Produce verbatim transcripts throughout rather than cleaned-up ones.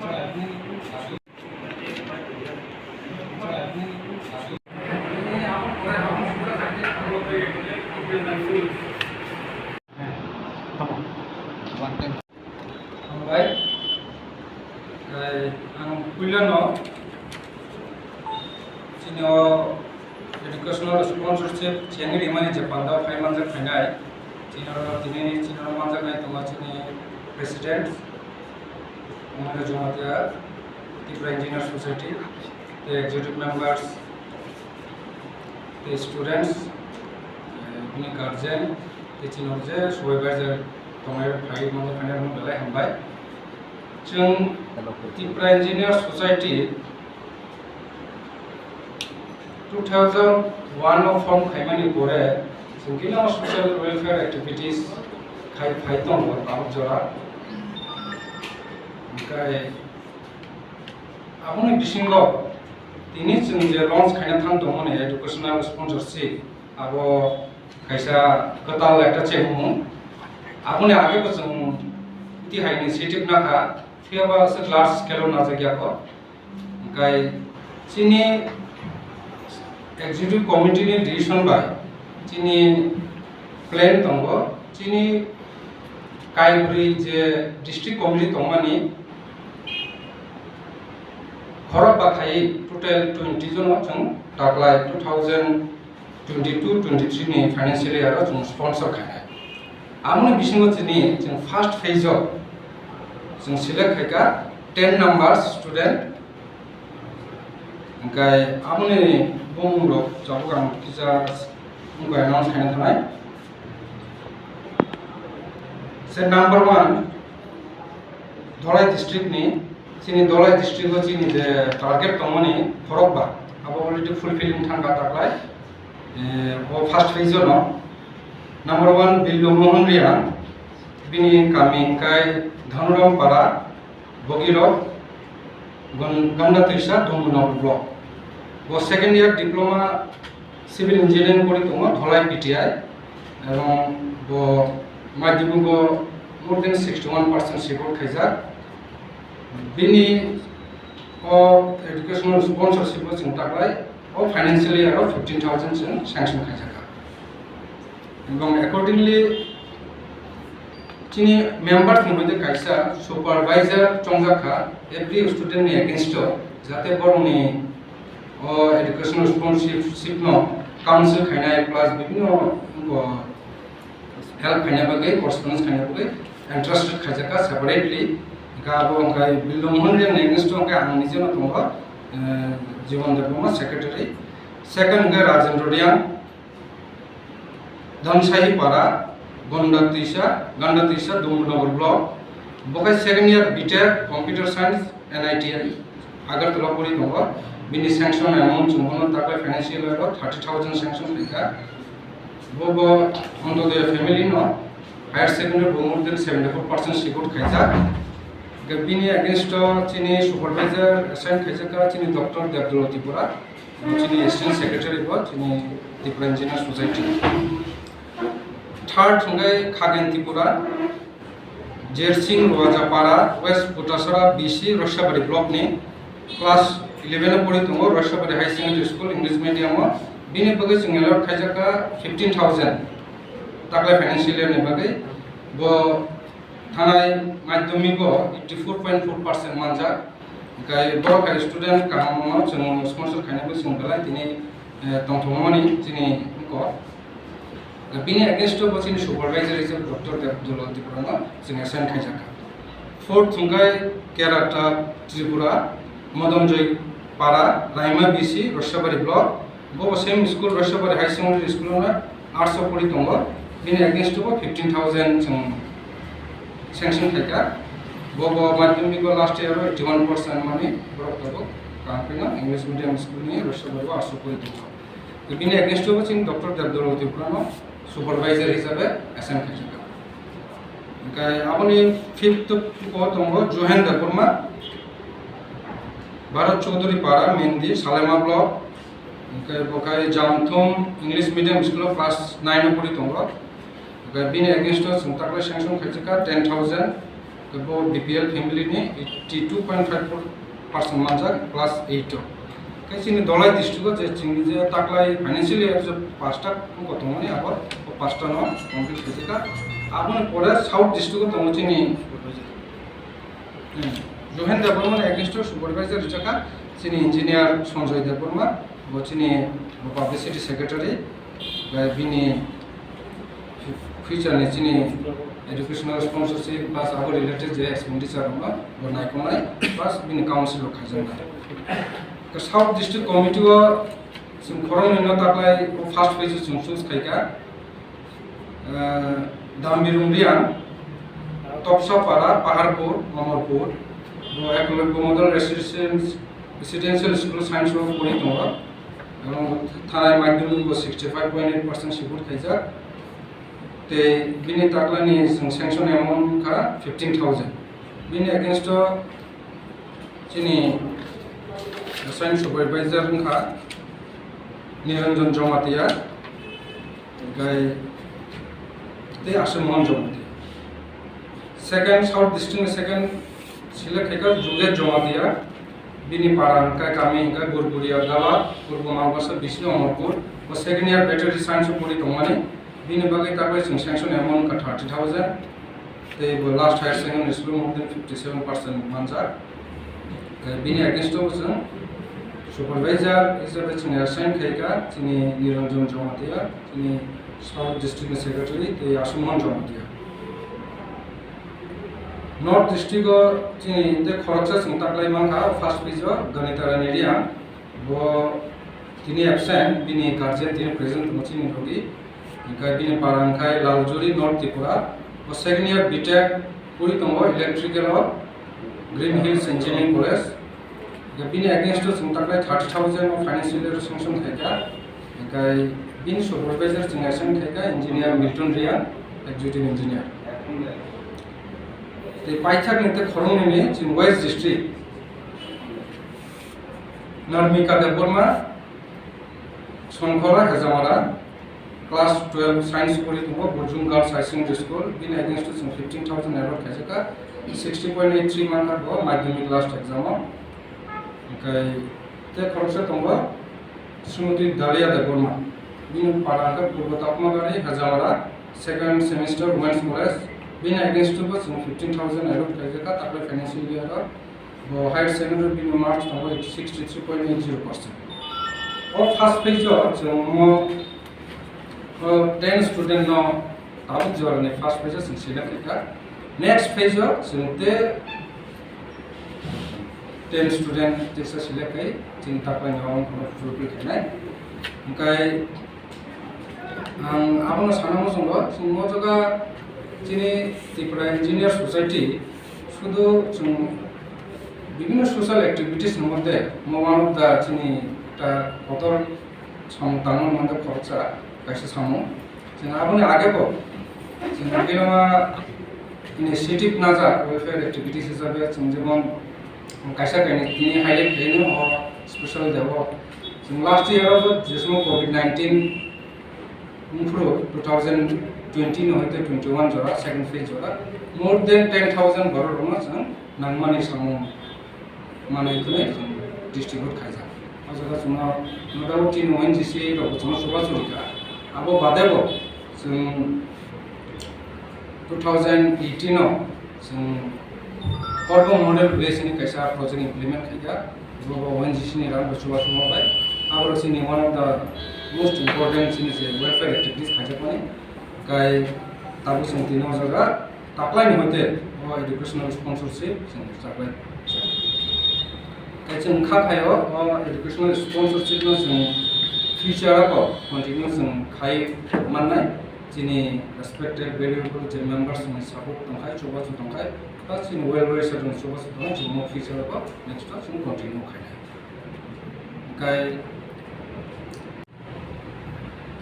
Hambai. Ai, ang puilano chini o educational sponsorship chengri mani je pandao phai manjak phainai. Chini oro tini chini oro manjak nai tongo chini president, Mona Jamatia, Tipra Engineer Society, the executive members, the students, eh, bini guardian, tei chini je subai bai je tongnai phai manjak phainai rok belai hambai. Chwng Tipra Engineer Society two thousand one o form khaimani pore chwng kino social welfare activities khai phai tongo tabuk jora. Hwnkhe aboni bisingo tini chwng je launch khaina thang tongmani educational sponsorship, abo kaisa kwtal ekta chengmung. Aboni age bo chwng tihai initiative nakha, phiya ba aswk large scale o najak ya kho. Hwnkhe chini executive committee ni decision bai chini plan tongo, chini kaibrwi je district committee tongmani, khorok bathai total twenty jono chwng taklai two thousand twenty-two twenty-three ni financial year o chwng sponsor khainai. Amoni bisingo chini chwng first phase o chwng select khaikha ten numbers student. Hwnkhe amoni bumung rok tabuk ang kisa wngkha announce khaina thanai. Se number one, Dholai district ni, chini Dholai district o chini je target tongmani khorokba, abo already fulfilling thangkha taklai. Eh, o first phase o no. Number one, Billu Mohan Riang, bini kami hwnkhe Dhanuram Para, Bogirok, Gon-, Ganda Twisa, Dongmano block. Bo second year diploma Civil Engineering pori tongo Dholai P T I, ebong bo madhyamiko more than sixty one percent score khaijak. Bini o educational sponsorship o chwng taklai o financial year o fifteen thousand chwng sanction khaijak. Ebong accordingly, chini members ni moddhe kaisa supervisor chongjak kha every student ni against o, jate borok ni o educational sponsorship no counsel khainai plus bibhinno, o, help khaina bagwi, correspondence khaina bagwi interested khaijak kha separately. Hwnkhe abo hwnkhe Billu Mohan Riang ni against o hwnkhe ang nije no tongo, eh, Jibon Debbarma secretary. Second hwnkhe Rajendra Riang, Dhansahi Para, Ganda Twisa, Ganda Twisa, Dongmanogar block. Bo khe second year B Tech Computer Science, N I T I, Agartala pori tongo. Bini sanction amount chwng bono taklai financial year o thirty thousand sanction khaikha. Bo bo Antodoya family no higher secondary bo more than seventy four percent score khaijak. Hwnkhe bini against o chini supervisor assign khaijakha chini Doctor Debdolo Tripura. Chini Assistant Secretary bo chini Tripura Engineer Society. Third hwnkhe Khagen Tripura, Jersing Rwajapara, West Butasara B C, Roisabari block ni class eleven o pori tongo, Roisabari High Secondary School, English medium o. Bini bagwi chwng allot khaijakha fifteen thousand taklai financial year ni bagwi. Bo thanai madhyamik o eighty four point four percent manjak. Hwnkhe borok hai student kaham no chwng sponsor khainai bo chwng belai tini, eh, tongthokmani chini wngkha. Bini against o bo chini supervisor hisabe Doctor Debdolo Tripura no chwng assign khaijak kha. Fourth hwnkhe Kerata Tripura, Modonjoi Para, Raima B C, Roisabari block. Bo bo same school, Roisabari High Secondary School o no arts o pori tongo. Bini against o bo fifteen thousand chwng sanction khaikha. Bo bo madhyamik o last year o eighty one percent mani borok tabuk kaham phano English medium school ni Roisabari o arts o pori tongo. Bini against o bo chini Doctor Debdolo Tripura no supervisor hisabe assign khaijak kha. Hwnkhe aboni fifth o tongo Johen Debbarma, Bharat Chaudhary Para, Mendi, Salema block. Hwnkhe bo khai Jamthum English Medium School o class nine o pori tongo. Hwnkhe bini against o chwng taklai sanction khaijak kha ten thousand. Bo B P L family ni eighty two point five four percent manjak class eight o. Khe chini Dhalai district o je chini je taklai financial year je pasta wngkha tongmani abo o pasta no complete khaijak kha. Aboni pore South district o tongo chini, hmm, Johen Debbarma ni against o supervisor rijak kha chini engineer Sanjoy Debbarma, bo chini publicity secretary, bai bini future ni chini educational sponsorship plus abo related je expenditure rok no bo naikolnai plus bini council rok khaijaknai. South District Committee o chwng khoroknwi no taklai o first phase o chwng choose khaikha, ah, Dambirung Riang, Topsapara, Paharpur, Amarpur, bo Ekologya Model Residence-, Residential School Science o pori tongo. Abo thanai madhyamik bo sixty five point eight percent support khaijak. Tei bini taklani chwng sanction amount kha fifteen thousand. Bini against o chini science supervisor wngkha Niranjan Jamatia, hwnkhe tei Aswk Mohan Jamatia. Second, South District ni second select khaikha Juliet Jamatia, bini para hwnkhe kami hwnkhe Gurguria Dala, Purbo Malbasa, Bisnu Amarpur. Bo second year veterinary science o pori tongmani, bini bagwi taklai chwng sanction amount wngkha thirty thousand, tei bo last higher secondary school more than fifty seven percent manjak. Tei bini against o chwng supervisor hisabe chwng assign khaikha chini Niranjan Jamatia, chini South District ni Secretary tei Aswk Mohan Jamatia. North District o chini tei khoroksa chwng taklai mankha, o first phase o Ganita Rani Riang, bo tini absent, bini guardian tini present tongo chini logi. Hwnkhe bini para hwnkhe Laljuri, North Tripura. Bo second year B Tech pori tongo electrical o Green Hills Engineering College. Hwnkhe bini against o chwng taklai thirty thousand o financial year sanction khaikha. Hwnkhe bini supervisor chwng assign khaikha engineer Milton Riang, executive engineer. Tei paithak ni tei khoroknwi ni chwng West District. Narmika Debbarma, Sonkhola, Hejamara, class twelve science pori tongo, Burjung Girls High Secondary School, bini against o chwng fifteen thousand award khaijakha, sixty point eight three mankha bo madhyamik last exam o. Hwnkhe tei khoroksa tongo, Srimati Dalia Debbarma, bini para hwnkhe Purbo Takmagari, Hejamara, second semester Women's College, bini against o bo chwng fifteen thousand award khaijakha, taklai financial year o. Bo higher secondary bini marks tongo sixty three point eight zero percent. O first phase o chwng mo, o ten student no tabuk jora ni first phase o chwng select khaikha. Next phase o chwng te ten student tesa select khai chwng taklai no fulfill khainai. Hwnkhe ang abono sana muchungo, chwng o jaga chini Tripura Engineer Society sudu chwng bibhinno social activities ni moddhe mo one of the chini ekta kotor samung tangmani moddhe khoroksa kaisa samung. Chwng aboni age bo chwng bebak initiative najak welfare activities hisabe, chwng jemon kaisa kainwi tini highlight khaino o special day o. Chwng last year o je somo covid nineteen wngphuru two thousand twenty no hoite twenty one jora second phase jora more than ten thousand borok rokno chwng nangmani samung manwi khwnwi chwng distribute khaijak. O jaga chwngno no doubt chini O N G C rok chwngno chubachu rikha. Abo bade bo chwng two thousand eighteen o chwng Korbo Model Village ni kaisa project implement khaijak. Bo O N G C ni rang bo chubachu bai. Abo chini one of the most important chini je welfare activities khaijakmani. Kai tabuk chwng tini o jaga taklai ni hoite o educational sponsorship chwng chaklai. Kai chwng kha khai o, o educational sponsorship no chwng future o continue chwng khai mannai. Chini respected valuable je members ni support tongkhai, chubachu tongkhai, plus chini well wisher ni chubachu tongkhai, chwng mo future o next o chwng continue khainai. Kai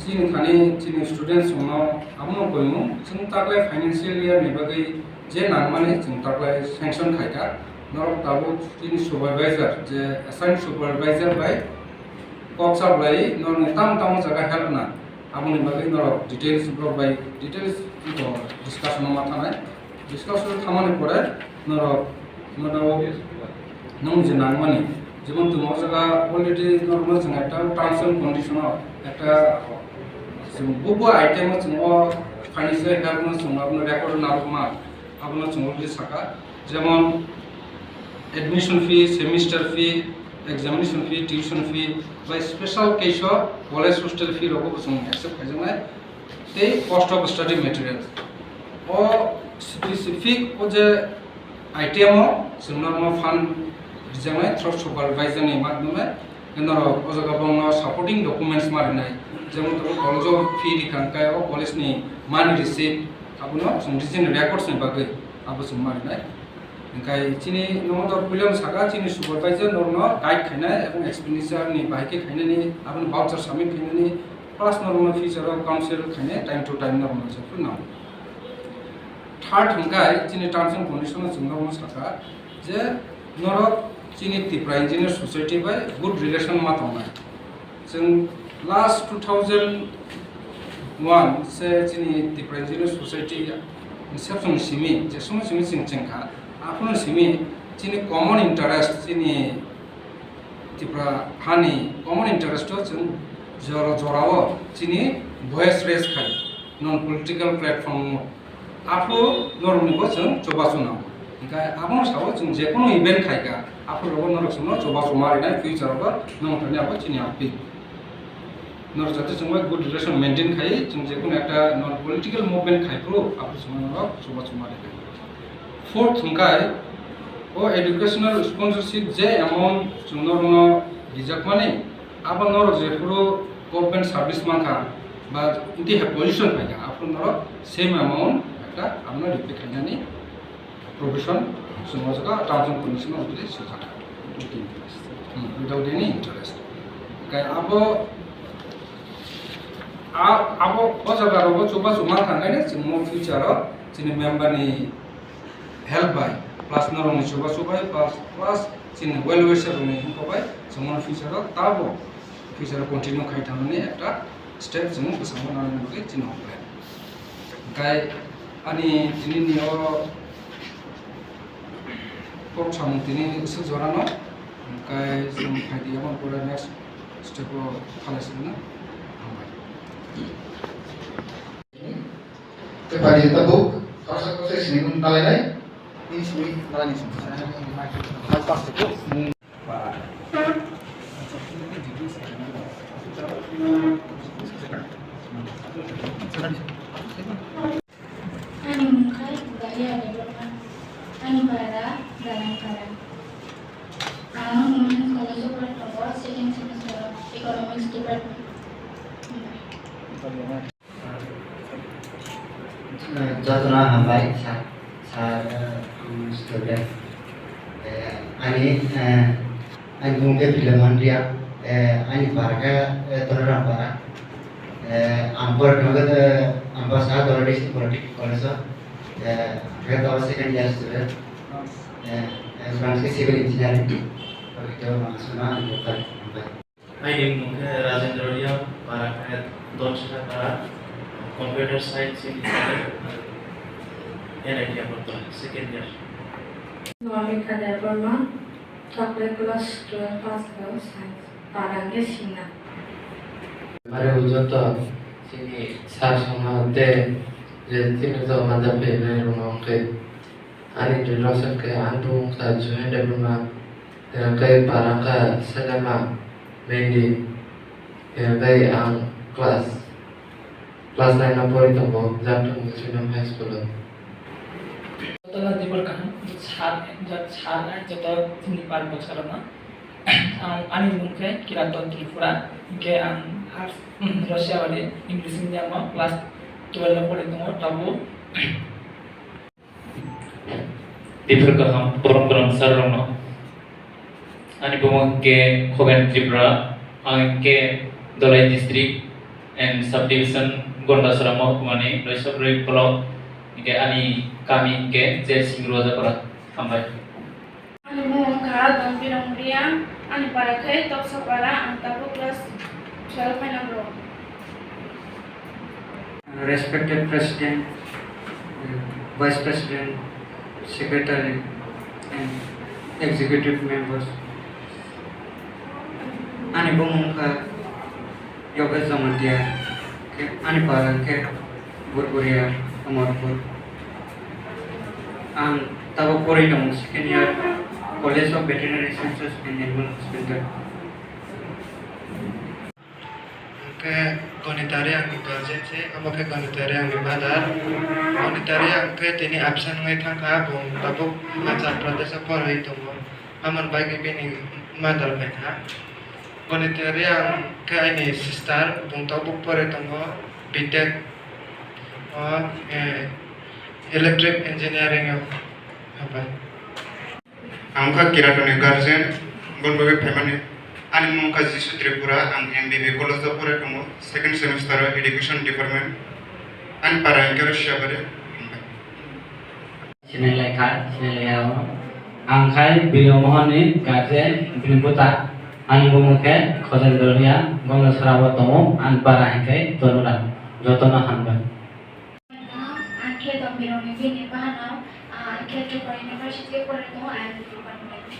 Chini thani chini students rokno abono koimung, chwng taklai financial year ni bagwi je nangmani chwng taklai sanction khaikha. Norok tabuk chini supervisor, je assigned supervisor bai kok sa bwlai norokni tamo tamo jaga help nang, aboni bagwi norok details borok bai details discussion o ma thanai. Discussion thamani pore norok, norok nung je nangmani, jemon tong o jaga already norokno chwng ekta terms and condition o ekta chwng bubo item o chwng o financial help no chwng abono record narwkma, abono chwng already saka, jemon admission fee, semester fee, examination fee, tuition fee, bai special case o college hostel fee rokbo chwng accept khaijaknai. Tei cost of study material. O specific o je item o chwng norokno fund rijaknai through supervisor ni madhyome, norok o jaga bongno supporting documents ma rinai. Jemon tong o college o fee rikha hwnkhe o college ni money receipt abono chwng regional records ni bagwi abo chwng ma rinai. Hwnkhe chini nogo puilano saka chini supervisor norokno guide khainai ebong expenditure ni bahai khe khainani, abono voucher submit khainani, plus norokno future o council khainai time to time norokno je phuru nango. Third hwnkhe chini terms and condition o chwng norokno saka je norok chini Tipra Engineer Society bai good relation ma tongnai. Chwng last two thousand one se chini Tipra Engineer Society inception simi, je somo simi chwng chengkha, aphuru simi chini common interest, chini Tipra hani common interest o chwng jora jorao chini voice raise khai non political platform o. Aphuru norokni bo chwng chubachu nango. Hwnkhe abono sao chwng jekono event khaikha, aphuru rogo norok chwngno chubachu ma rinai future o norok thani abo chini appeal. Norok jate chwng bai good relation maintain khai, chwng jekono ekta non political movement khai phuru aphuru chwngno norok chubachu ma rinai. Fourth hwnkhe o educational sponsorship je amount chwng norokno rijakmani, abo norok jephuru government service mankha ba tei hai position phaikha, aphuru norok same amount ekta abono repay khainani provision chwng o jaga terms and condition already swijak. Hmm, without any interest. Hwnkhe abo, a-, abo o jaga rogo chubachu mankha hwnkhe chwng o future o chini member ni help bai, plus norokni chubachu bai, plus, plus chini well wisher rokni himkhe bai chwng o future o tabo future o continue khai thangnani ekta step chwng bwskango nanani bagwi chini hokhe. Hwnkhe ani tini ni o kok samung tini swk jorano, hwnkhe chwng phaidi aboni pore next step o phalai singna hambai. Tei pari tabuk khoroksa khoroksa sini wng nalainai. Ini sini nalai ni sini. Ani mung khe Garia Debbarma. Ani para Galang Para. Ang Women College o pori tongo, second semester o Economics Department. Jotono hambai, sir, sir, um, student. Eh, ani, eh, ani mung khe Philemon Reang, eh, ani para khe, eh, Tonoram para. Eh, ang pori tongo, eh, ang bo sa Dora District Polytechnic College o. Eh, ang khe to second year student. Eh, eh, branch khe civil engineering. Oke, to, ang suna, ang bo pai, ang pai. Aini mung khe Rajendra Reang, para khe Donchhra para, computer science engineer, N I T Agartala, second year. Monika Debbarma, chocolate class twelve pass kha, science, para khe Sina. Mare ujoto chini sar songma te je chini to manja phainai rwno hwnkhe. Ani introduction khe ang bumung kha Juhen Debbarma, hwnkhe para kha Selema Mendi, hwnkhe ang class, class nine o pori tongo, Jamtung English Medium High School o. Jotono dibor kaham, sar, sar, joto chini par bwsarokno. Ang, ani mung khe Kiranton Tripura, hwnkhe ang Russia bade English medium o class twelve o pori tongo, tabuk. Dibor kaham borom borom sir rokno. Ani bumung hwnkhe Khoben Tripura, ang hwnkhe Dholai district and subdivision Gondasora mohkumani Loisok Rwi block, hwnkhe ani kami hwnkhe J Singh Rojapara. Hambai. Ani bumung wngkha Donbirong Reang, ani para khe Topsapara, ang tabuk class twelve final rok. Respected President, Vice President, Secretary and Executive Members. Ani bumung kha Yogesh Jamatia, khe ani para khe Burburia, Amarpur. Ang tabuk porwi tongo second year College of Veterinary Sciences and Animal Husbandry. Hwnkhe Gonitari angni guardian se, abo khe Gonitari angni mother. Gonitari ang khe tini absent wngwi thangkha, bo tabuk Himachal Pradesh o porwi tongo. Amoni bagwi bini mother phaikha. Gonitari ang khe aini sister, bo tabuk porwi tongo, B Tech o, eh, Electric Engineering o. Hambai. Ang wngkha Kiratoni guardian, boni bagwi phaimani. Ani mung wngkha Jisu Tripura, ang M B B college o porai tongo, second semester o education department. Ani para hwnkhe oro Siabari. Sinilai kha, sinilai ya o. Ang khai Bilomohon ni guardian, bini buta. Ani bumung khe Khojendra Riya, Gondasora o tongo, ani para hwnkhe Torura. Jotono hambai. Ang khe Dombironi bini bahanao, ah, ang khe Tripura University o porai tongo, I M D department.